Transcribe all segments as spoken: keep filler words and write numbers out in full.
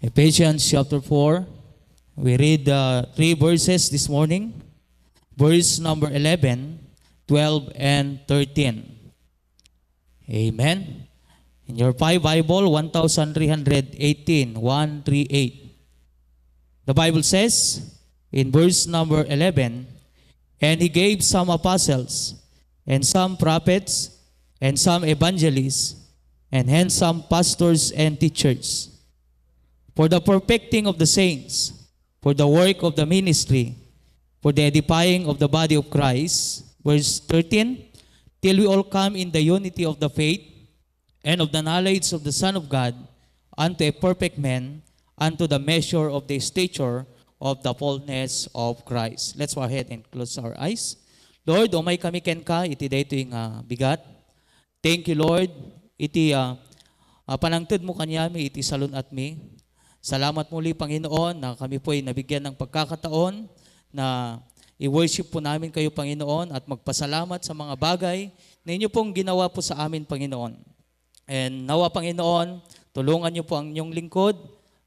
Ephesians chapter four. We read uh, three verses this morning. Verse number eleven, twelve, and thirteen. Amen. In your five Bible, one thousand three hundred eighteen, one three eight. The Bible says in verse number eleven, "And he gave some apostles, and some prophets, and some evangelists, and hence some pastors and teachers, for the perfecting of the saints, for the work of the ministry, for the edifying of the body of Christ." Verse thirteen, "Till we all come in the unity of the faith and of the knowledge of the Son of God, unto a perfect man, unto the measure of the stature of the fullness of Christ." Let's go ahead and close our eyes. Lord, umay kami kenka iti daytoy nga bigat. Thank you, Lord, iti ah, ah, panangtedmo kaniami iti salun-atmi. Salamat muli, Panginoon, na kami po'y nabigyan ng pagkakataon na i-worship po namin kayo, Panginoon, at magpasalamat sa mga bagay na inyo pong ginawa po sa amin, Panginoon. And nawa, Panginoon, tulungan niyo po ang inyong lingkod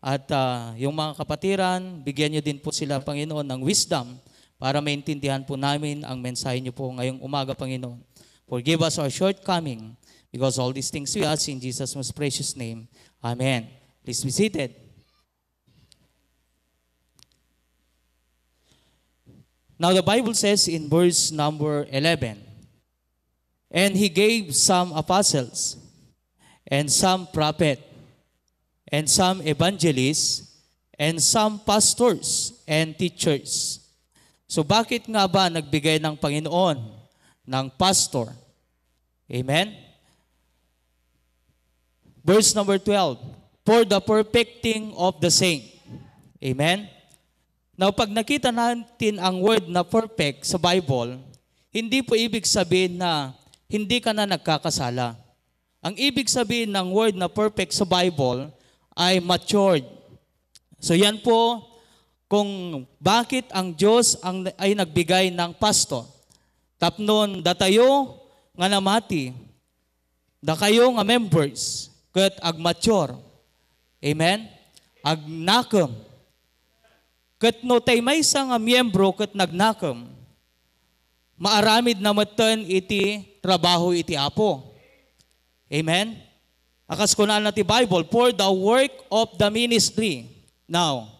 at ah, yung mga kapatiran, bigyan niyo din po sila, Panginoon, ng wisdom para maintindihan po namin ang mensahe niyo po ngayong umaga, Panginoon. Forgive us our shortcoming, because all these things we ask in Jesus' most precious name. Amen. Please be seated. Now the Bible says in verse number eleven, "And he gave some apostles, and some prophet, and some evangelists, and some pastors and teachers." So bakit nga ba nagbigay ng Panginoon ng pastor? Amen? Verse number twelve, "For the perfecting of the saint." Amen? Now, pag nakita natin ang word na perfect sa Bible, hindi po ibig sabihin na hindi ka na nagkakasala. Ang ibig sabihin ng word na perfect sa Bible ay matured. So yan po kung bakit ang Diyos ang, ay nagbigay ng pastor. Tapnon datayo nga namati, dakayo nga members, ket agmature. Amen? Agnakem. Ket no tay maysa nga miyembro ket nagnakem, maaramid na metten iti trabaho iti Apo. Amen? Akas kunana ti Bible, "For the work of the ministry." Now,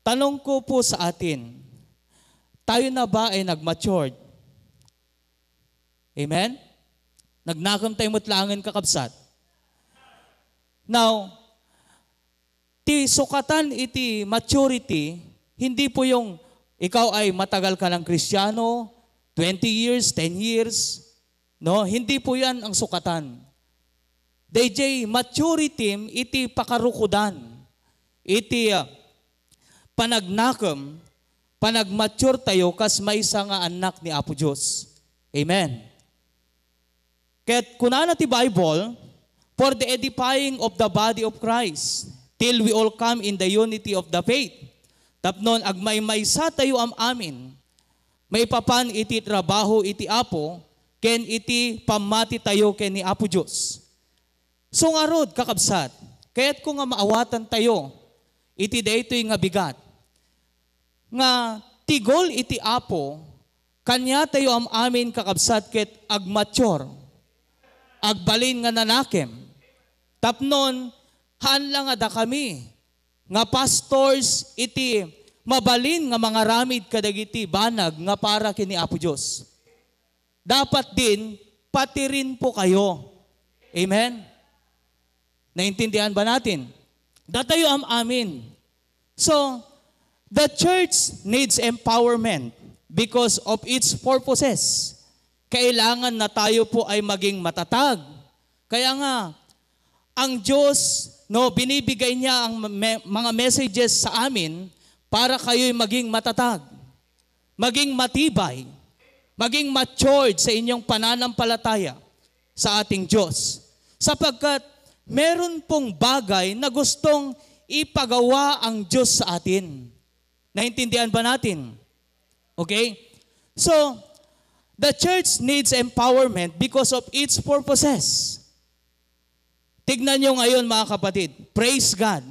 tanong ko po sa atin, tayo na ba ay nagmatured? Amen? Nagnakem tayo met laengen, kakabsat. Now, ti sukatan iti maturity, hindi po yung ikaw ay matagal ka ng Kristiyano, twenty years, ten years, no? Hindi po yan ang sukatan. D J, maturity iti pakarukodan, iti ah, panagnakem, panagmature tayo kas maysa nga annak ni Apo Dios. Amen. Ket kunana ti Bible, "For the edifying of the body of Christ, till we all come in the unity of the faith." Tapnon agmaymaysa tayo am-amin, maipapan iti trabaho iti Apo, ken iti pammati tayo ken ni Apo Dios. So ngarud, kakabsat, kayatko nga maawatan tayo iti daytoy nga bigat, nga ti goal iti Apo, kaniatayo am-amin, kakabsat, ket agmature, agbalin nga nanakem. Tapnon, haan la nga dakami nga pastors iti mabalin nga mangaramid kadagiti banag nga para ken ni Apo Dios. Dapat din, pati rin po kayo. Amen? Naintindihan ba natin? Datayo am-amin. So, the church needs empowerment because of its purposes. Kailangan na tayo po ay maging matatag. Kaya nga, ang Diyos, no, binibigay niya ang me-, mga messages sa amin para kayo'y maging matatag, maging matibay, maging matured sa inyong pananampalataya sa ating Diyos. Sapagkat meron pong bagay na gustong ipagawa ang Diyos sa atin. Naintindihan ba natin? Okay? So, the church needs empowerment because of its purposes. Tignan nyo ngayon, mga kapatid. Praise God.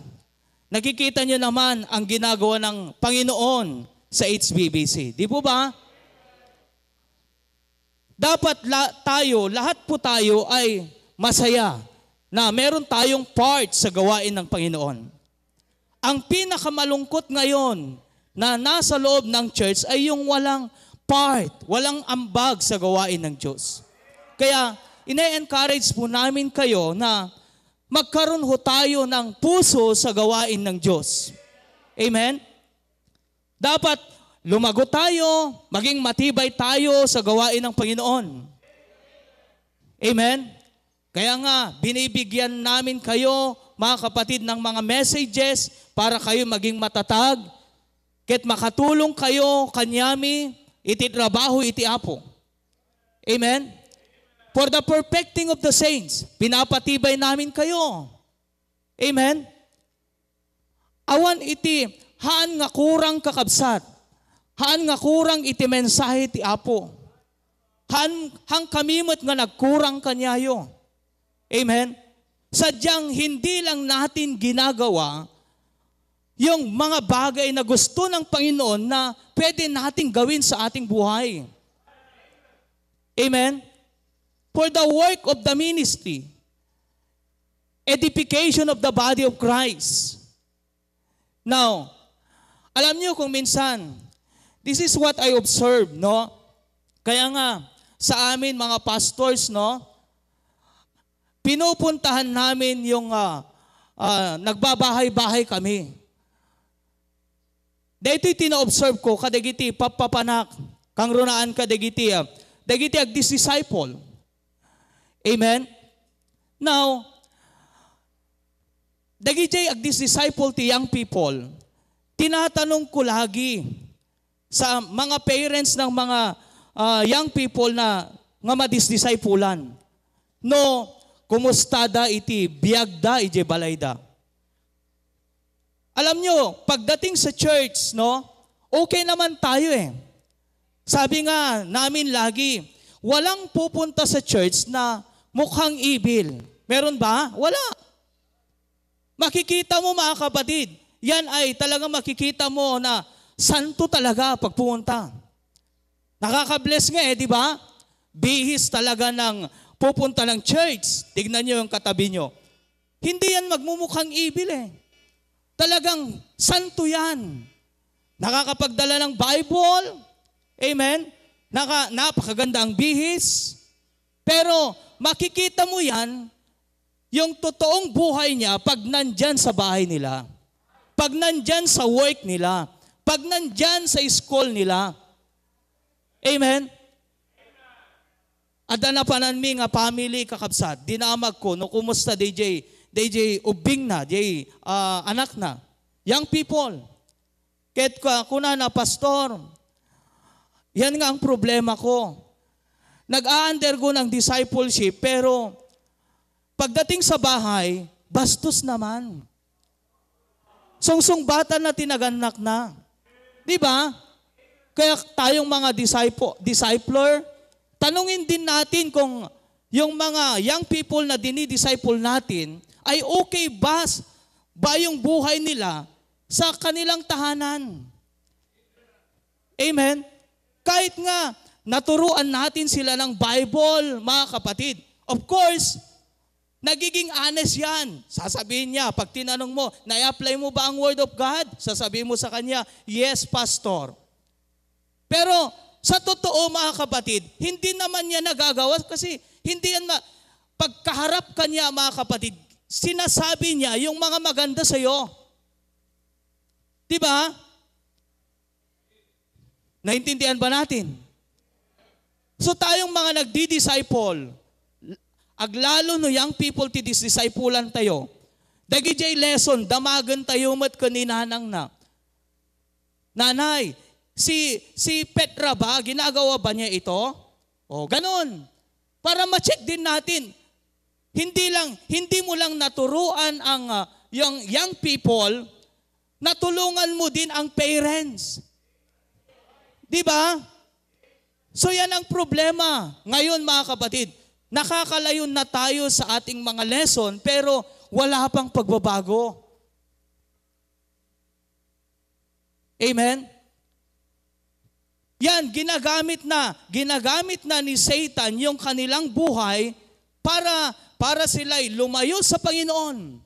Nakikita niyo naman ang ginagawa ng Panginoon sa H B B C. Di po ba? Dapat la-, tayo, lahat po tayo ay masaya na meron tayong part sa gawain ng Panginoon. Ang pinakamalungkot ngayon na nasa loob ng church ay yung walang part, walang ambag sa gawain ng Diyos. Kaya, ine-encourage po namin kayo na magkaroon ho tayo ng puso sa gawain ng Diyos. Amen? Dapat lumago tayo, maging matibay tayo sa gawain ng Panginoon. Amen? Kaya nga, binibigyan namin kayo, mga kapatid, ng mga messages para kayo maging matatag, ket makatulong kayo kaniami iti trabaho iti Apo. Amen? For the perfecting of the saints, pinapatibay namin kayo. Amen? Awan iti, haan nga kurang, kakabsat. Haan nga kurang iti mensahe ti Apo. Haan, haan kami met nga nagkurang kaniayo. Amen? Sadyang hindi lang natin ginagawa yung mga bagay na gusto ng Panginoon na pwede nating gawin sa ating buhay. Amen? For the work of the ministry, edification of the body of Christ. Now, alam niyo kung minsan, this is what I observe, no? Kaya nga, sa amin mga pastors, no? Pinupuntahan namin yung, ah, ah, nagbabahay-bahay kami. Daytoy ti na-observe ko kadagiti pappapanak, kangrunaan kadagiti, ah, dagiti agdis-disciple. Amen? Now, dagiti agdis-disciple ti young people, tinatanong ko lagi sa mga parents ng mga, ah, young people na nga madisdiscipulan, no, kumusta da iti biagda idiay balayda? Alam nyo, pagdating sa church, no, okay naman tayo eh. Sabi nga namin lagi, walang pupunta sa church na mukhang evil. Meron ba? Wala. Makikita mo, mga kapatid, yan ay talagang makikita mo na santo talaga pag pumunta. Nakaka-bless nga eh, di ba? Bihis talaga ng pupunta ng church. Tignan nyo yung katabi nyo. Hindi yan magmumukhang evil eh. Talagang santo yan. Nakakapagdala ng Bible. Amen? Naka, napakaganda ang bihis. Pero makikita mo yan, yung totoong buhay niya pag nandyan sa bahay nila. Pag nandyan sa work nila. Pag nandyan sa school nila. Amen? Adda napananmi nga family, kakabsat, dinamag ko, no, kumusta D J, D J ubingna, D J, ah, anakna. Young people. Ket ka-, kunana, "Pastor, yan nga ang problema ko. Nag-a-undergo ng discipleship, pero pagdating sa bahay, bastos naman." Sungsungbatan na ti nagannakna. Di ba? Kaya tayong mga disciple, discipler, tanungin din natin kung yung mga young people na dinidisciple natin ay okay ba, ba yung buhay nila sa kanilang tahanan. Amen? Kahit nga naturuan natin sila ng Bible, mga kapatid. Of course, nagiging honest yan. Sasabihin niya, pag tinanong mo, "Nai-apply mo ba ang Word of God?" Sasabihin mo sa kanya, "Yes, Pastor." Pero sa totoo, mga kapatid, hindi naman niya nagagawa kasi hindi yan ma-, pagkaharap kanya, mga kapatid, sinasabi niya yung mga maganda sa'yo. Di ba? Naintindihan ba natin? So tayong mga nagdi-disciple, aglalo no young people ti disdiscipulan tayo, dagijay lesson, damagen tayo met ken ni nanangna. "Nanay, si, si Petra ba, ginagawa ba niya ito?" O, ganun. Para ma-check din natin. Hindi lang, hindi mo lang naturuan ang, ah, yung young people, natulungan mo din ang parents. Di ba? So yan ang problema. Ngayon, mga kapatid, nakakalayo na tayo sa ating mga lesson, pero wala pang pagbabago. Amen? Yan, ginagamit na, ginagamit na ni Satan yung kanilang buhay para, para sila'y lumayo sa Panginoon.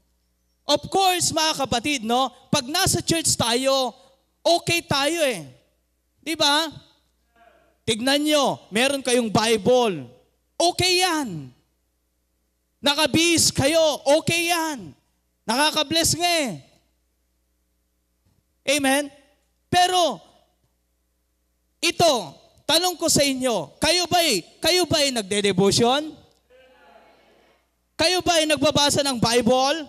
Of course, mga kapatid, no? Pag nasa church tayo, okay tayo eh. Di ba? Tignan nyo, meron kayong Bible. Okay yan. Nakabihis kayo, okay yan. Nakaka-bless nga eh. Amen? Pero, ito, tanong ko sa inyo, kayo ba'y, kayo ba'y nagde-devotion? Kayo ba'y nagbabasa ng Bible?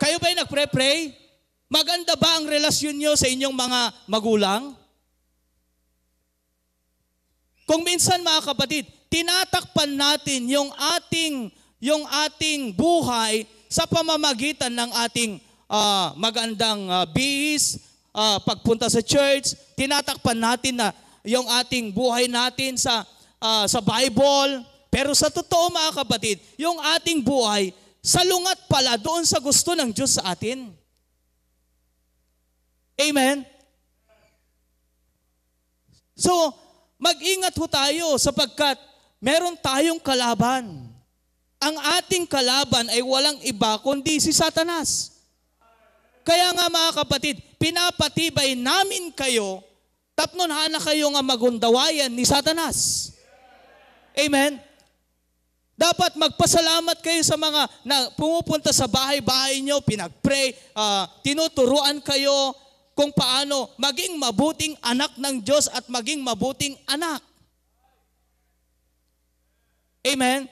Kayo ba'y nagpre-pray? Maganda ba ang relasyon nyo sa inyong mga magulang? Kung minsan, mga kapatid, tinatakpan natin yung ating, yung ating buhay sa pamamagitan ng ating, ah, magandang, ah, bihis, ah, pagpunta sa church, tinatakpan natin na yung ating buhay natin sa, ah, sa Bible. Pero sa totoo, mga kapatid, yung ating buhay, salungat pala doon sa gusto ng Diyos sa atin. Amen? So, mag-ingat ho tayo sapagkat meron tayong kalaban. Ang ating kalaban ay walang iba kundi si Satanas. Kaya nga, mga kapatid, pinapatibay namin kayo tapno haanna kayo nga magundawayan ni Satanas. Amen? Dapat magpasalamat kayo sa mga na pumupunta sa bahay-bahay nyo, pinag-pray, ah, tinuturuan kayo kung paano maging mabuting anak ng Diyos at maging mabuting anak. Amen?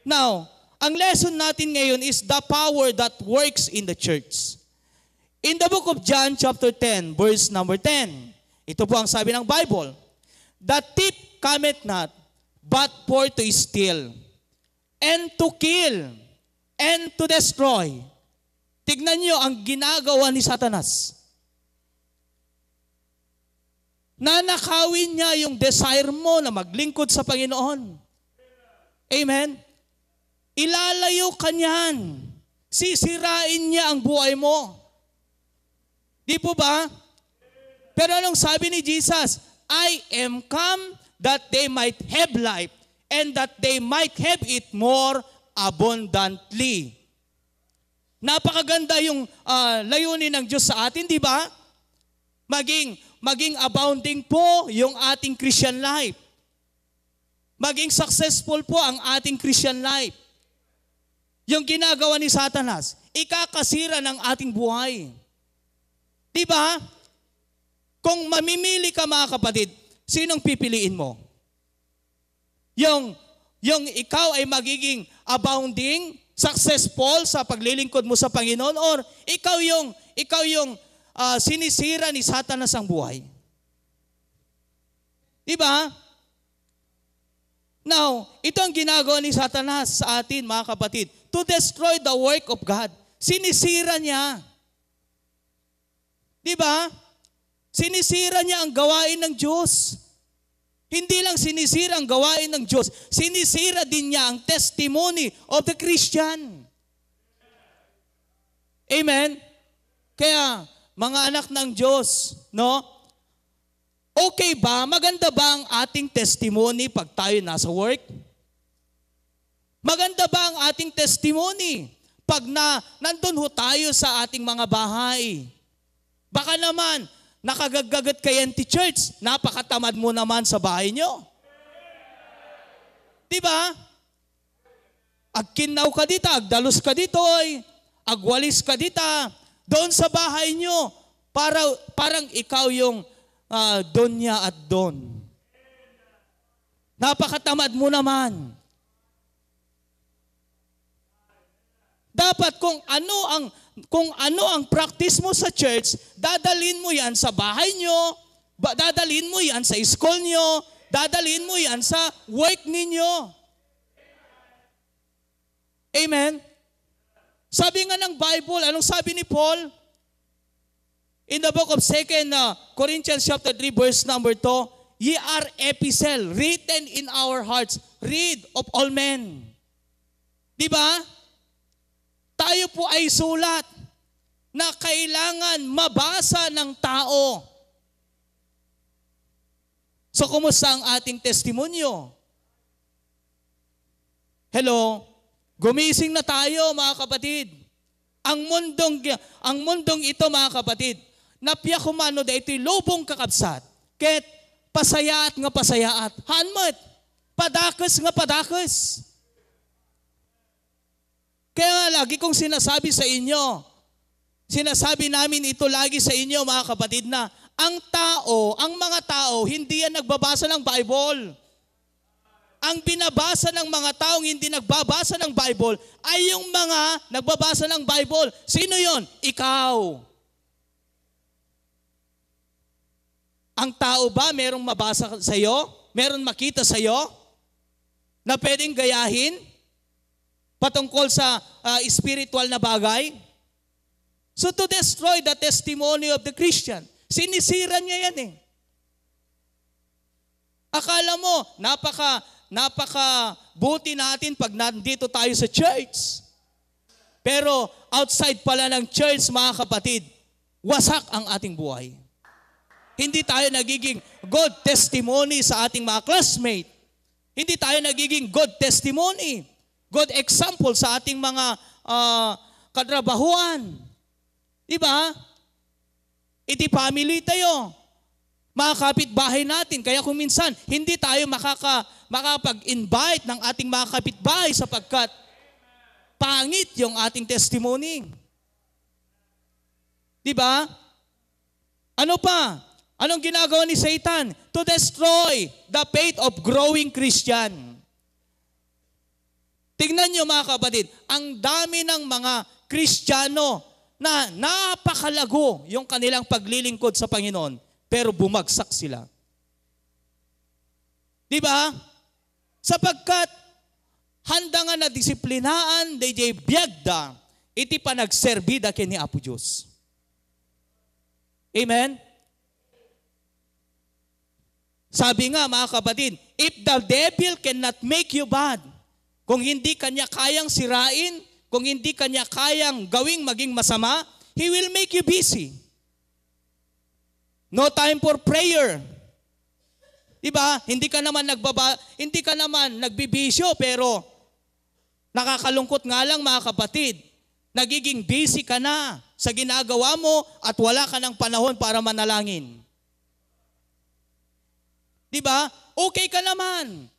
Now, ang lesson natin ngayon is the power that works in the church. In the book of John chapter ten, verse number ten, ito po ang sabi ng Bible, "The thief cometh not but for to steal, and to kill, and to destroy." Tignan niyo ang ginagawa ni Satanas. Nanakawin niya yung desire mo na maglingkod sa Panginoon. Amen? Ilalayo ka niyan. Sisirain niya ang buhay mo. Di po ba? Pero anong sabi ni Jesus? "I am come that they might have life and that they might have it more abundantly." Napakaganda yung, ah, layunin ng Diyos sa atin, di ba? Maging, maging abounding po yung ating Christian life. Maging successful po ang ating Christian life. Yung ginagawa ni Satanas, ikakasira ng ating buhay. Di ba? Kung mamimili ka, mga kapatid, sinong pipiliin mo? Yung, yung ikaw ay magiging abounding, successful sa paglilingkod mo sa Panginoon, or ikaw yung, ikaw yung, ah, sinisira ni Satanas ang buhay? Di ba? Now, ito ang ginagawa ni Satanas sa atin, mga kapatid, to destroy the work of God. Sinisira niya. Di ba? Sinisira niya ang gawain ng Diyos. Hindi lang sinisira ang gawain ng Diyos, sinisira din niya ang testimony of the Christian. Amen? Kaya, mga anak ng Diyos, no? Okay ba? Maganda ba ang ating testimony pag tayo nasa work? Maganda ba ang ating testimony pag na, nandun ho tayo sa ating mga bahay? Baka naman, nakagaggagat kayo anti-church, napakatamad mo naman sa bahay nyo. Di ba? Agkinnaw ka dita, agdalus ka ditoy, agwalis ka dita, doon sa bahay nyo, para, parang ikaw yung, ah, donya at don. Napakatamad mo naman. Dapat kung ano ang, kung ano ang practice mo sa church, dadalhin mo yan sa bahay nyo, ba, dadalhin mo yan sa school nyo, dadalhin mo yan sa work ninyo. Amen? Sabi nga ng Bible, anong sabi ni Paul? In the book of Second, uh, Corinthians chapter three, verse number two, "Ye are epistle written in our hearts, read of all men." Di ba? Tayo po ay sulat na kailangan mabasa ng tao. So, kumusta ang ating testimonyo? Hello? Gumising na tayo, mga kapatid. Ang mundong, ang mundong ito, mga kapatid, napiak man no daytoy lubong, kakabsat. Ket pasayaat nga pasayaat. Haan met, padakes nga padakes. Kaya nga, lagi kong sinasabi sa inyo, sinasabi namin ito lagi sa inyo, mga kapatid, na ang tao, ang mga tao, hindi yan nagbabasa ng Bible. Ang binabasa ng mga taong hindi nagbabasa ng Bible ay yung mga nagbabasa ng Bible. Sino yon? Ikaw. Ang tao ba merong mabasa sa iyo? Meron makita sa iyo na pwedeng gayahin? Patungkol sa, ah, spiritual na bagay? So, to destroy the testimony of the Christian, sinisira niya yan eh. Akala mo, napaka, napaka buti natin pag nandito tayo sa church. Pero outside pala ng church, mga kapatid, wasak ang ating buhay. Hindi tayo nagiging good testimony sa ating mga classmate. Hindi tayo nagiging good testimony, good example sa ating mga, ah, katrabahuan. Di ba? Iti family tayo, mga kapitbahay natin. Kaya kung minsan, hindi tayo makaka-, makapag-invite ng ating mga kapitbahay sapagkat pangit yung ating testimony. Di ba? Ano pa? Anong ginagawa ni Satan? To destroy the faith of growing Christian. Tingnan niyo, mga kapatid, ang dami ng mga Kristiyano na napakalago yung kanilang paglilingkod sa Panginoon, pero bumagsak sila. Di ba? Sapagkat handa nga nadisiplinaan daydiay biagda iti panagserbida ken ni Apo Dios. Amen? Sabi nga, mga kapatid, "If the devil cannot make you bad," kung hindi kanya kayang sirain, kung hindi kanya kayang gawing maging masama, he will make you busy. No time for prayer. Diba? Hindi ka naman nagbaba-, hindi ka naman nagbibisyo, pero nakakalungkot nga lang, mga kapatid. Nagiging busy ka na sa ginagawa mo at wala ka ng panahon para manalangin. Diba? Okay ka naman.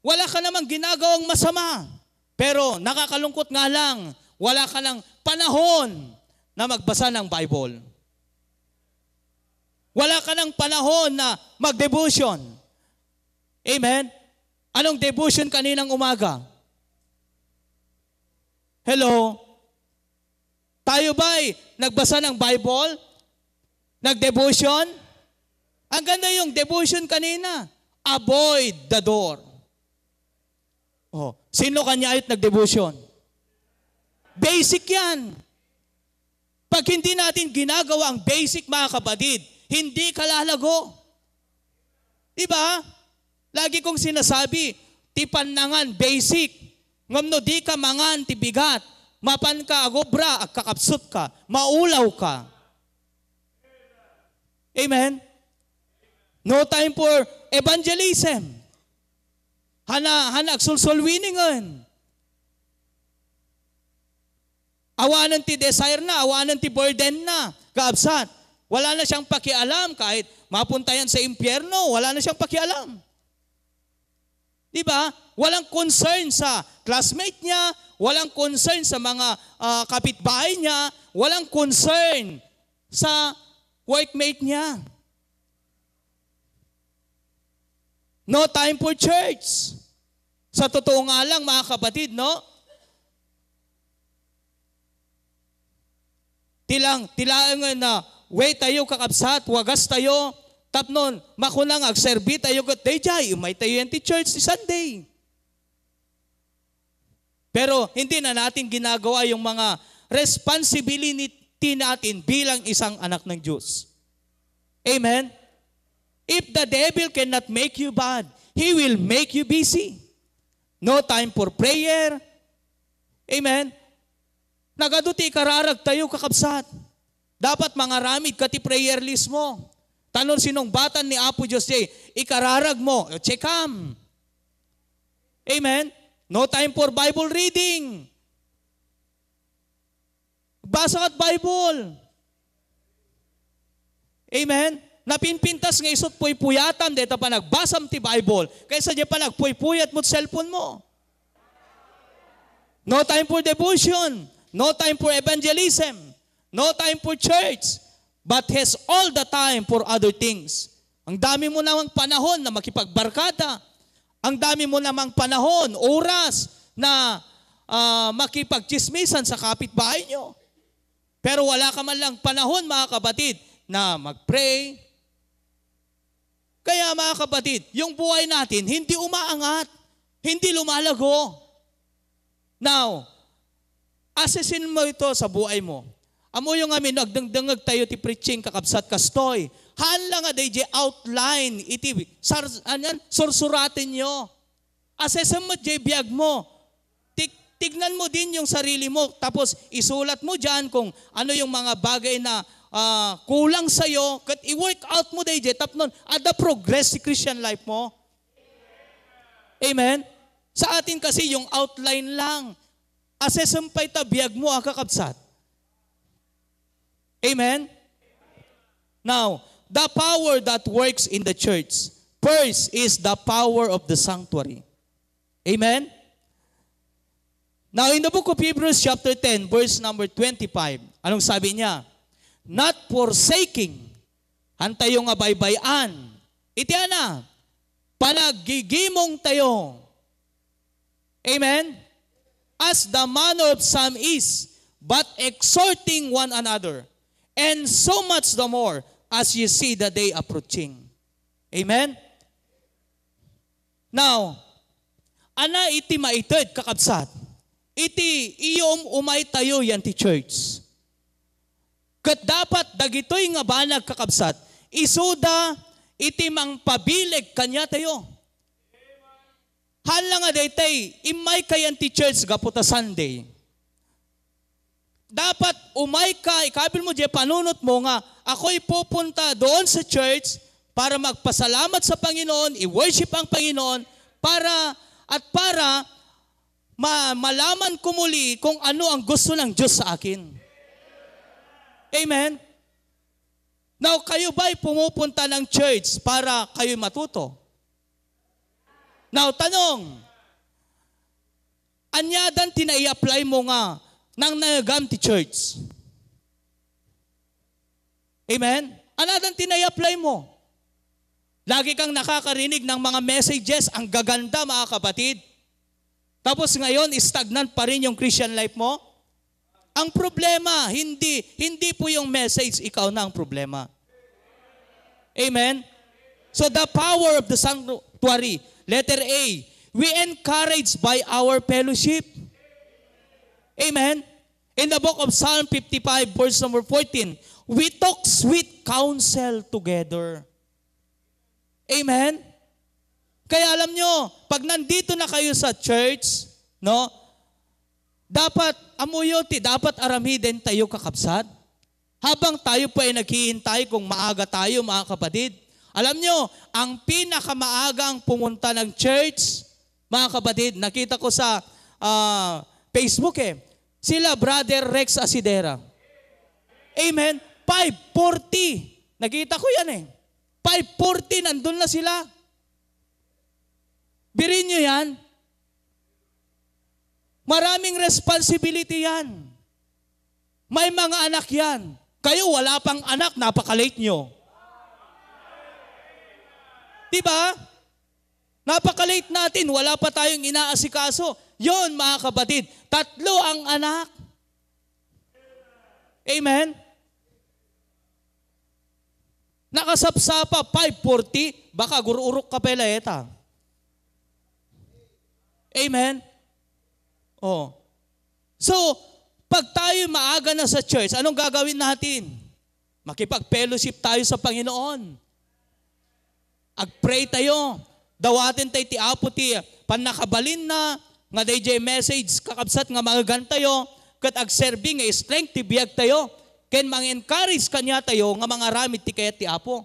Wala ka namang ginagawang masama. Pero nakakalungkot nga lang, wala ka ng panahon na magbasa ng Bible. Wala ka ng panahon na mag-devotion. Amen? Anong devotion kaninang umaga? Hello? Tayo ba'y nagbasa ng Bible? Nag-devotion? Ang ganda yung devotion kanina. Avoid the door. Oh, sino kanya ayot nag-devotion? Basic yan. Pag hindi natin ginagawa ang basic, mga kapatid, hindi ka lalago. Di ba? Lagi kong sinasabi, ti pannangan, basic. Ngem no di ka mangan ti bigat, mapan ka agobra, agkakapsut ka, maulaw ka. Amen? No time for evangelism. Hana, hana agsulsulwiningen. Awanen ti desire na, awanen ti burden na, kaabsat. Wala na siyang pakialam kahit mapunta yan sa impyerno, wala na siyang pakialam. Di ba? Walang concern sa classmate niya, walang concern sa mga, ah, kapitbahay niya, walang concern sa workmate niya. No time for church. Sa totoo nga lang, mga kapatid, no? Tilang, tilaengen na, way tayo, kakabsat, wagas tayo, tapnon, makuna nga agserbi tayo ket daydiay, umay tayo yan ti church ti Sunday. Pero hindi na natin ginagawa yung mga responsibility natin bilang isang anak ng Diyos. Amen? If the devil cannot make you bad, he will make you busy. No time for prayer. Amen? Nagadu ti ikararag tayo, kakabsat. Dapat mangaramid ka ti prayer list mo. Ta no sinungbatan ni Apo Dios jay ikararag mo, check am. Amen? No time for Bible reading. Basa kat Bible. Amen? Napinpintas nga isut puypuyatam dayta panagbasam ti Bible kaysa di panagpuypuyat mo ti cellphone mo. No time for devotion, no time for evangelism, no time for church, but has all the time for other things. Ang dami mo namang panahon na makipagbarkada. Ang dami mo namang panahon, oras na, ah, makipagtsismisan sa kapitbahay nyo. Pero wala ka man lang panahon, mga kapatid, na mag-pray. Kaya, mga kapatid, yung buhay natin hindi umaangat, hindi lumalago. Now, assessin mo ito sa buhay mo. Ammoyo ngamin, agdengdengngeg tayo ti preaching, kakabsat, kastoy. Haan la nga dayjay outline iti sar-, anian, sursuratenyo. Assesem met jay biag mo. Tik-, tignan mo din yung sarili mo, tapos isulat mo diyan kung ano yung mga bagay na, ah, kulang sa'yo, ket i-work out mo dayjay tapnon adda progress ti Christian life mo. Amen? Sa atin kasi, yung outline lang. Assesem pay ta biag mo, a kakabsat. Amen? Now, the power that works in the church. First is the power of the sanctuary. Amen? Now, in the book of Hebrews chapter ten, verse number twenty-five, anong sabi niya? Not forsaking, han tayo nga baybay-an. Iti ana, panaggigimong tayo. Amen? As the manner of some is, but exhorting one another, and so much the more as you see the day approaching. Amen? Now, ana iti maited, kakabsat, iti iyo um-, umay tayo yan ti church. Ket dapat dagitoy nga banag, kakabsat, isuda iti mangpabileg kaniatayo. Haan la nga daytay, immay ka yan ti church gapu ta Sunday. Dapat umay ka, ikabil mo di panunot mo nga, ako'y pupunta doon sa church para magpasalamat sa Panginoon, i-worship ang Panginoon, para, at para ma-, malaman ko muli kung ano ang gusto ng Diyos sa akin. Amen? Now, kayo ba'y pumupunta ng church para kayo'y matuto? Now, tanong, aniadan ti nai-apply mo nga nangngegam ti church? Amen? Aniadan ti nai-apply mo? Lagi kang nakakarinig ng mga messages, ang gaganda, mga kapatid. Tapos ngayon, stagnant pa rin yung Christian life mo? Ang problema, hindi, hindi po yung message, ikaw na ang problema. Amen? So the power of the sanctuary, letter A, we encourage by our fellowship. Amen? In the book of Psalm fifty-five, verse number fourteen, we talk sweet counsel together. Amen? Kaya alam nyo, pag nandito na kayo sa church, no, dapat, amuyo ti, dapat aramiden tayo, kakabsat. Habang tayo po ay naghihintay kung maaga tayo, mga kapatid. Alam nyo, ang pinakamaaga ang pumunta ng church, mga kapatid, nakita ko sa, ah, Facebook eh, sila Brother Rex Asidera. Amen? Five forty. Nakita ko yan eh. Five forty, nandun na sila. Birin nyo yan? Maraming responsibility yan. May mga anak yan. Kayo, wala pang anak, napaka-late nyo. Di ba? Napaka-late natin, wala pa tayong inaasikaso. Yon, mga kapatid, tatlo ang anak. Amen? Nakasapsapa, five forty, baka gururok ka pa ila eta. Amen? Oh. So, pag tayo maaga na sa church, anong gagawin natin? Makipag-fellowship tayo sa Panginoon. Ag-pray tayo. Dawaten tayo ti Apo ti pannakabalinna nga dayjay message, kakabsat, nga maegan tayo, ket agserbi nga strength ti biag tayo, ken mang-encourage kaniatayo nga mangaramid ti kayat ti Apo.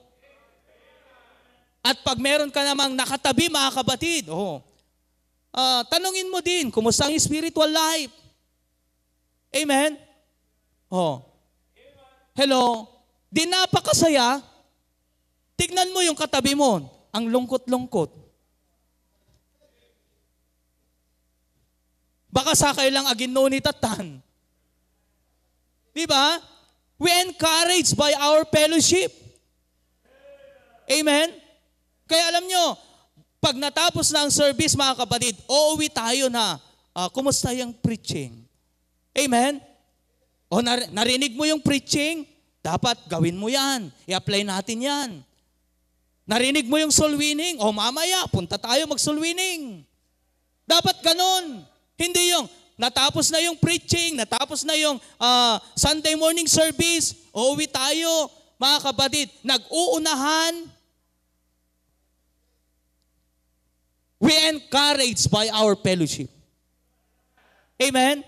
At pag meron ka namang nakatabi, mga kapatid, oh, ah, tanungin mo din, kumusta ang spiritual life? Amen? Oh. Hello? Di napakasaya? Tignan mo yung katabi mo, ang lungkot-lungkot. Baka sakay lang aginno ni tatan. Di ba? We encouraged by our fellowship. Amen? Kaya alam nyo, pag natapos na ang service, mga kapatid, uuwi tayo na, ah, kumusta yung preaching? Amen? O nar- narinig mo yung preaching, dapat gawin mo yan. I-apply natin yan. Narinig mo yung soul winning, o mamaya, punta tayo mag-soul winning. Dapat ganun. Hindi yung natapos na yung preaching, natapos na yung ah, Sunday morning service, uuwi tayo. Mga kapatid, nag-uunahan. We encourage by our fellowship. Amen?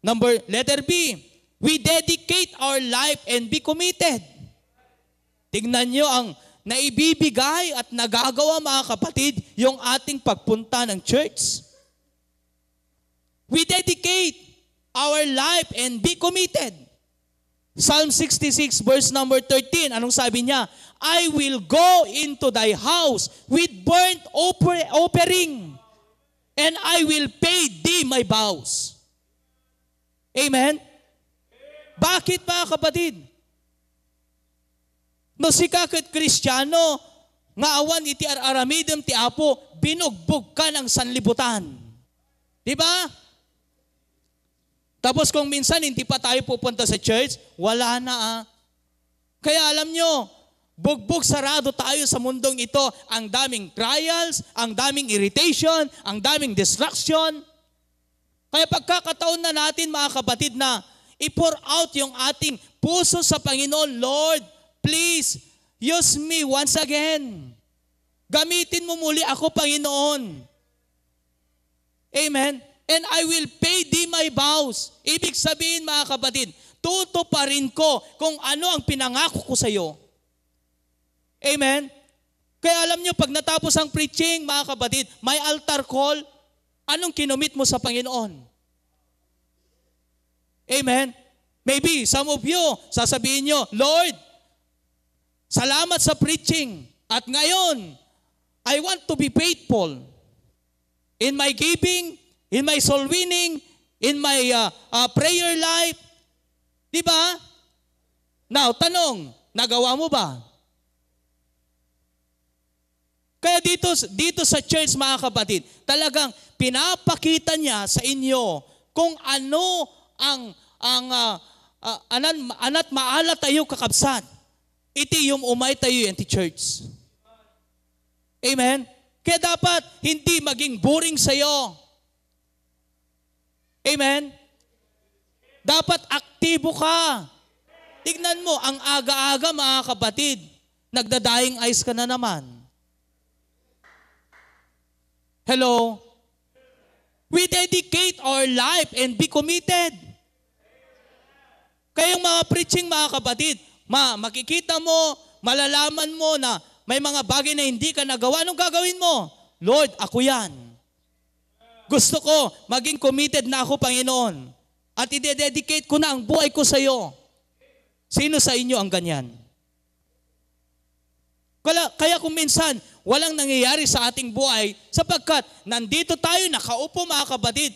Number, letter B, we dedicate our life and be committed. Tingnan nyo ang naibibigay at nagagawa, mga kapatid, yung ating pagpunta ng church. We dedicate our life and be committed. Psalm sixty-six verse number thirteen, anong sabi niya? "I will go into thy house with burnt offer- offering, and I will pay thee my vows." Amen? Bakit, mga kapatid? No sika ket Kristiano nga awan iti ar-aramidem ti Apo, binugbog ka ng sanlibutan. Di ba? Tapos kung minsan hindi pa tayo pupunta sa church, wala na ah. Kaya alam nyo, bugbog sarado tayo sa mundong ito. Ang daming trials, ang daming irritation, ang daming distraction. Kaya pagkakataon na natin, mga kapatid, na i-pour out yung ating puso sa Panginoon. "Lord, please, use me once again. Gamitin mo muli ako, Panginoon. Amen. And I will pay thee my vows." Ibig sabihin, mga kapatid, tutuparin ko kung ano ang pinangako ko sa iyo. Amen? Kaya alam nyo, pag natapos ang preaching, mga kapatid, may altar call. Anong kinumit mo sa Panginoon? Amen? Maybe, some of you, sasabihin nyo, "Lord, salamat sa preaching. At ngayon, I want to be faithful in my giving, in my soul winning, in my uh, uh, prayer life." Di ba? Now, tanong, nagawa mo ba? Kaya dito, dito sa church, mga kapatid, talagang pinapakita niya sa inyo kung ano ang, ang ah, ah, anan, ana't maala tayo, kakabsat. Iti yum-umay tayo yan ti church. Amen? Kaya dapat hindi maging boring sa'yo. Amen? Dapat aktibo ka. Tignan mo, ang aga-aga, mga kapatid, nagda-dying eyes ka na naman. Hello? We dedicate our life and be committed. Kayong mga preaching, mga kapatid, ma makikita mo, malalaman mo na may mga bagay na hindi ka nagawa. Anong gagawin mo? "Lord, ako yan. Gusto ko, maging committed na ako, Panginoon. At idededicate ko na ang buhay ko sa iyo." Sino sa inyo ang ganyan? Kala- Kaya kung minsan, walang nangyayari sa ating buhay sapagkat nandito tayo, nakaupo, mga kapatid,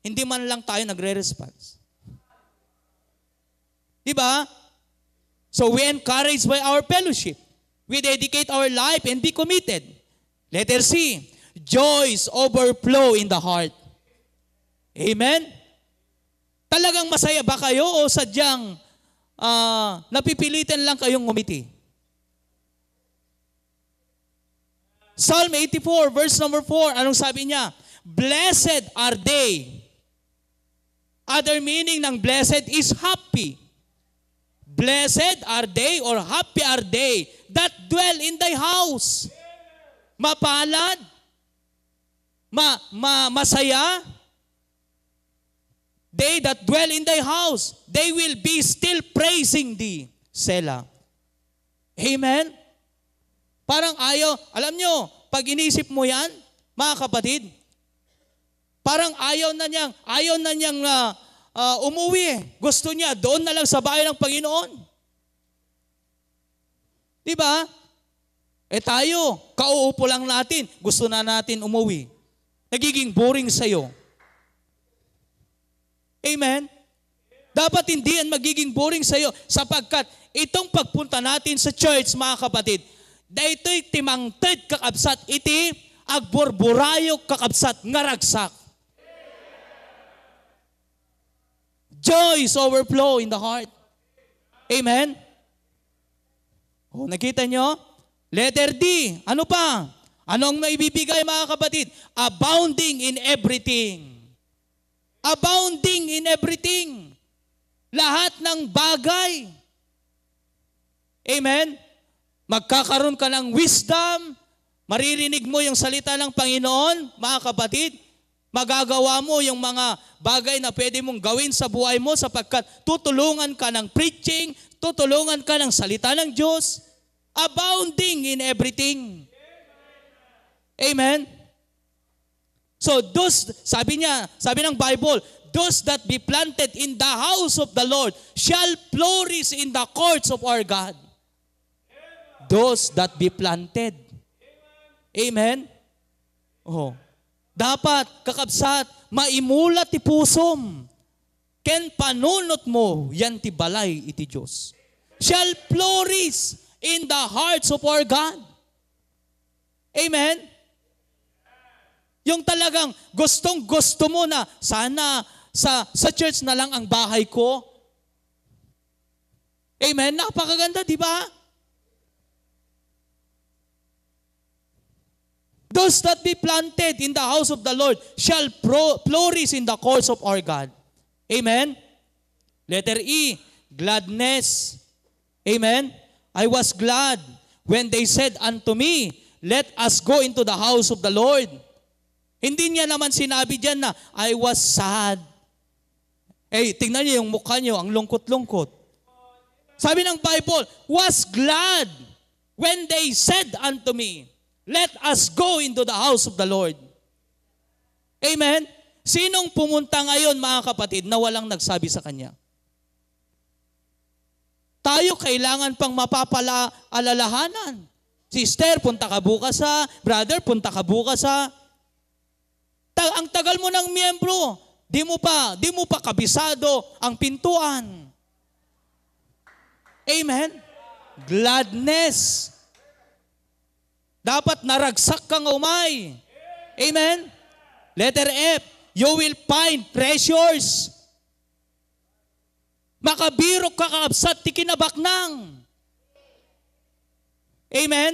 hindi man lang tayo nagre-response. Di ba? So we encourage by our fellowship. We dedicate our life and be committed. Letter C, joys overflow in the heart. Amen? Talagang masaya ba kayo o sadyang ah, napipilitan lang kayong ngumiti? Psalm eighty-four, verse number four, anong sabi niya? "Blessed are they." Other meaning ng blessed is happy. "Blessed are they or happy are they that dwell in thy house." Mapalad, ma, ma, masaya, "They that dwell in thy house, they will be still praising thee." Selah. Amen? Parang ayaw, alam nyo, pag inisip mo yan, mga kapatid, parang ayaw na niyang, ayaw na niyang ah, ah, umuwi. Gusto niya, doon na lang sa bahay ng Panginoon. Di ba? Eh tayo, kauupo lang natin, gusto na natin umuwi. Nagiging boring sa'yo. Amen? Dapat hindi yan magiging boring sa'yo sapagkat itong pagpunta natin sa church, mga kapatid, daytoy ti mangted kakabsat iti agburburayok kakabsat nga ragsak. Joy is overflow in the heart. Amen? Oh, nakita nyo? Letter D. Ano pa? Ano ang maibibigay, mga kapatid? Abounding in everything. Abounding in everything. Lahat ng bagay. Amen? Magkakaroon ka ng wisdom, maririnig mo yung salita ng Panginoon, mga kapatid, magagawa mo yung mga bagay na pwede mong gawin sa buhay mo sapagkat tutulungan ka ng preaching, tutulungan ka ng salita ng Diyos, abounding in everything. Amen? So those, sabi niya, sabi ng Bible, "Those that be planted in the house of the Lord shall flourish in the courts of our God." Those that be planted. Amen? Oh. Dapat, kakabsat, maimula ti pusom. Ken panunot mo, yan ti balay iti Diyos. Shall flourish in the hearts of our God. Amen? Yung talagang gustong-gusto mo na sana sa, sa church na lang ang bahay ko. Amen? Napakaganda, di ba? "Those that be planted in the house of the Lord shall pro- flourish in the courts of our God." Amen? Letter E, gladness. Amen? "I was glad when they said unto me, 'Let us go into the house of the Lord.'" Hindi niya naman sinabi diyan na, "I was sad." Eh, tingnan niyo yung mukha niyo, ang lungkot-lungkot. Sabi ng Bible, "Was glad when they said unto me, 'Let us go into the house of the Lord.'" Amen? Sinong pumunta ngayon, mga kapatid, na walang nagsabi sa kanya? Tayo kailangan pang mapapala-, alalahanan. "Sister, punta ka bukas ha. Brother, punta ka bukas ha." Ta-, ang tagal mo ng miyembro, di mo pa, di mo pa kabisado ang pintuan. Amen? Gladness. Dapat naragsak ka nga umay. Amen? Letter F, you will find treasures. Makabirok ka, kakabsat, ti kinabaknang. Amen?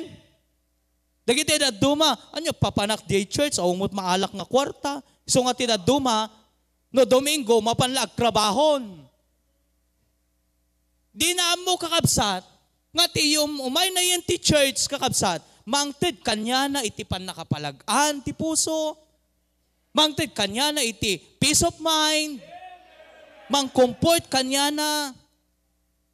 Dagiti dadduma, ania, papanak diay church, awan met maalak nga kuarta. Isu nga ti dadduma, no Domingo, mapan la agtrabahon. Di na ammo, kakabsat, nga ti um-, umay na yan ti church, kakabsat, mangted kaniana iti pannakapalag-an ti puso. Mangted kaniana iti peace of mind. Mang-comfort kaniana.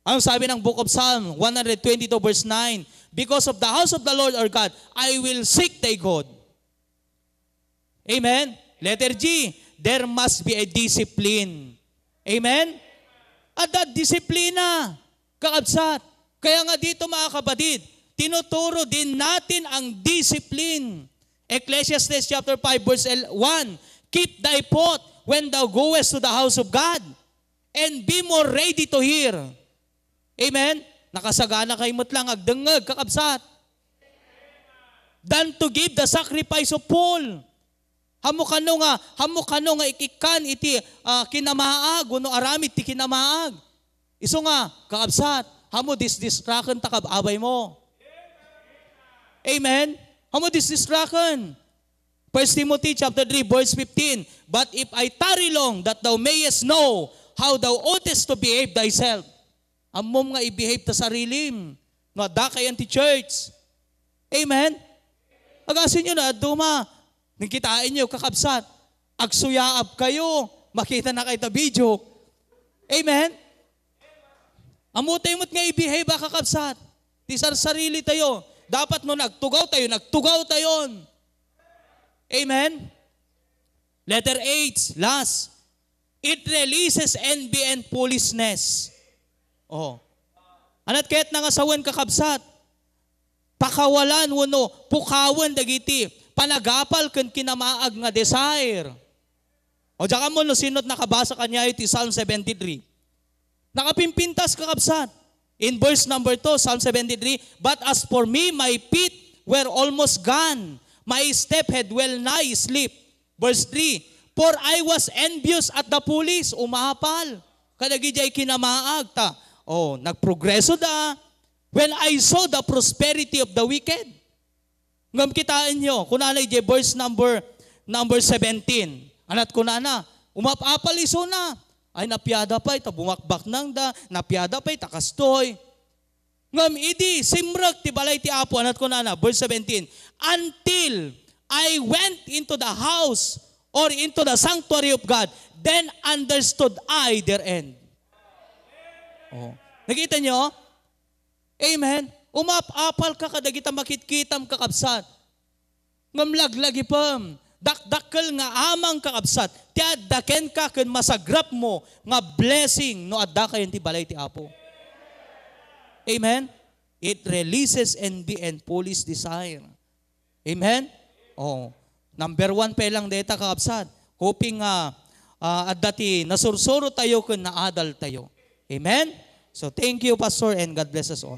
Ano sabi ng Book of Psalm one hundred twenty-two verse nine? "Because of the house of the Lord our God, I will seek thy God." Amen? Letter G, there must be a discipline. Amen? Adda disiplina, kakabsat. Kaya nga dito, mga kapatid, tinuturo din natin ang discipline. Ecclesiastes chapter five verse one, "Keep thy thought when thou goest to the house of God, and be more ready to hear." Amen? Nakasagana kayo met lang agdengngeg, kakabsat. "Than to give the sacrifice of full." Ammo kano nga, ammo kano nga ikikkan iti, ah, kinamaag, wenno aramid ti kinamaag. Isu nga, kakabsat, ammo disdistraken ta kab-abay mo. Amen? Ammo disdistraken. First Timothy chapter three, verse fifteen, "But if I tarry long, that thou mayest know how thou oughtest to behave thyself." Ammom nga i-behave ta sarilim. No, adda kayan ti church. Amen? Agasennyo na, dadduma. Nagkitaan nyo, kakabsat. Agsuyaab kayo. Makita na kayo ta video. Amen? Ammo tayo met nga i-behave, a kakabsat. Ti sarsarili tayo. Dapat no nagtugaw tayo, nagtugaw tayon. Amen? Letter H, last. It releases envy and foolishness. Oh. Anat ket nga sawen, kakabsat? Pakawalan wenno pukawen dagiti panagapal ken kinamaag nga desire. O, diak ammo no sino't nakabasa kaniayo ti Psalm seventy-three. Nakapimpintas, kakabsat. In verse number two, Psalm seventy-three, "But as for me, my feet were almost gone. My step had well nigh slip." Verse three, "For I was envious at the foolish," umapal kadagidiay kinamaag ta. Oh, nagprogreso da. "When I saw the prosperity of the wicked." Ngem kitaenyo, kunana idiay verse number, number seventeen. Anat kunana, umap-apal isuna. Ay, napiada pay ta bumakbaknangda, napiada pay ta kastoy. Ngem idi simrek ti balay ti Apo, anat kunana, verse seventeen, "Until I went into the house or into the sanctuary of God, then understood I their end." Oh. Nakita nyo? Amen? Umap-apal ka kadagita makitkitam, kakabsat. Ngem laglagipem, dakdakkel nga amang, kakabsat, ti adda kenka ken masagrapmo nga blessing no adda kayon ti balay ti Apo. Amen? It releases envy and foolish desire. Amen? Oh. Number one pa lang deta, kakabsat. Hoping nga, ah, adda ti nasursuro tayo ken naadal tayo. Amen? So, thank you, Pastor, and God bless us all.